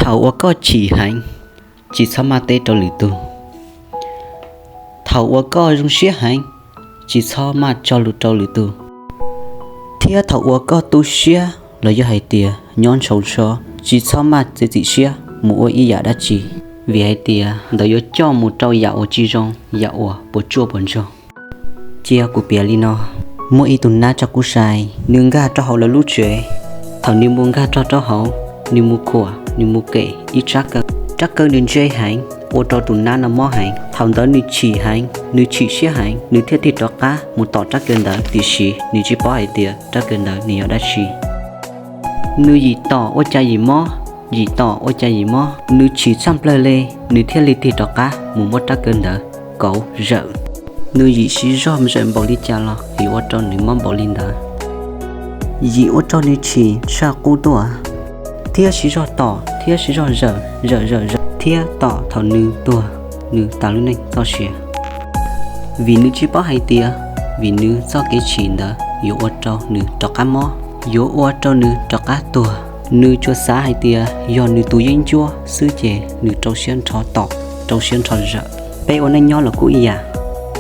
Thaum uas koj chim heev, tsis txhob maj teb rau lwm tus. Thaum uas koj zoo siab heev, tsis txhob maj tso lus rau lwm tus. Thiab thaum uas koj tu siab los yog hais tias nyob ntshaus ntsho, tsis txhob maj txiav txim siab mus ua ib yam dab tsi, vim hais tias ntawd yuav coj mus rau yam uas tsis zoo, yam uas puas tsuaj puas ntsoog. Cia kuv piav li no, muaj ib tug nab tso kuv sai, nws nkag rau hauv lawv lub tsev. Thaum nws mus nkag rau rau hauv, nws mus khuam, nws mus kem ib rab kaw. Rab kaw nws ntse heev, ua rau tus nab no mob heev. Thaum ntawd nws chim heev, nws chim siab heev, nws thiaj tig rov qab mus tom rab kaw ntawd, tiam sis nws tsis paub hais tias rab kaw ntawd nws yog dab tsi. Nws yim tom ua cas yim mob, yim tom ua cas yim mob, nws chim tshaj plawg li, nws thiaj li tig rov qab mus muab rab kaw ntawd kauv zawm. Nws yim siv zog zawm npaum li cas los yuav ua rau nws mob npaum li ntawd. Yim ua rau nws chim tshaj qub tuaj, thiab siv zog tom thiab siv zog zawm zawm zawm zawm thiab tom thaum nws tuag, nws tas lub neej txoj sia. Vim nws tsis paub hais tias, vim nws txoj kev chim ntawd yuav ua rau nws rov qab mob, yuav ua rau nws rov qab tuag. Nws tsuas xav hais tias yog nws tus yeeb ncuab xwb ces nws rau siab nrho tom, rau siab nrho zawm. Peb ua neej nyob los kuj ib yam,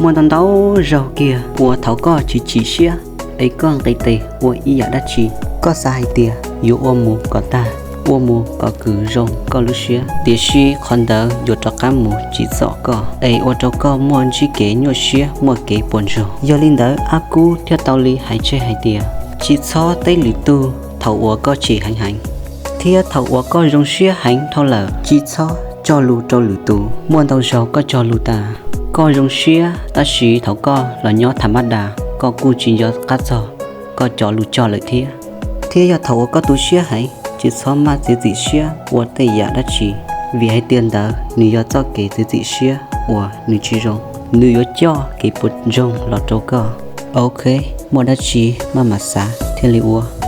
muaj ntau ntau zaug kiag uas thaum koj chim chim siab es koj nqis tes ua ib yam dab tsi, koj xav hais tias yuav ua mus kom tag, ua mus kom kws zoo koj lub siab, tiam sis qhov ntawd yuav rov qab mus tsim txom koj es ua rau koj muaj ntsib kev nyuaj siab, muaj kev puas ntsoog. Yog li ntawd Ab Kub thiaj tau li hais tseg hais tias, tsis txhob teb lwm tus thaum uas koj chim heev heev, thiab thaum uas koj zoo siab heev dhau lawm tsis txhob cog lus rau lwm tus. Muaj ntau zaug koj cog lus tas, koj zoo siab, tab sis thaum koj los nyob tham mab das koj kuj tsis nco qab txog koj cov lus cog lawm thiab. Thiab yog thaum uas koj tu siab heev, tsis txhob maj txiav txim siab ua tej yam dab tsi, vim hais tias ntawd nws yog txoj kev txiav txim siab uas nws tsis zoo, nws yuav coj kev puas ntsoog los rau koj. Ok, muaj dab tsi maj mam xav thiaj li ua.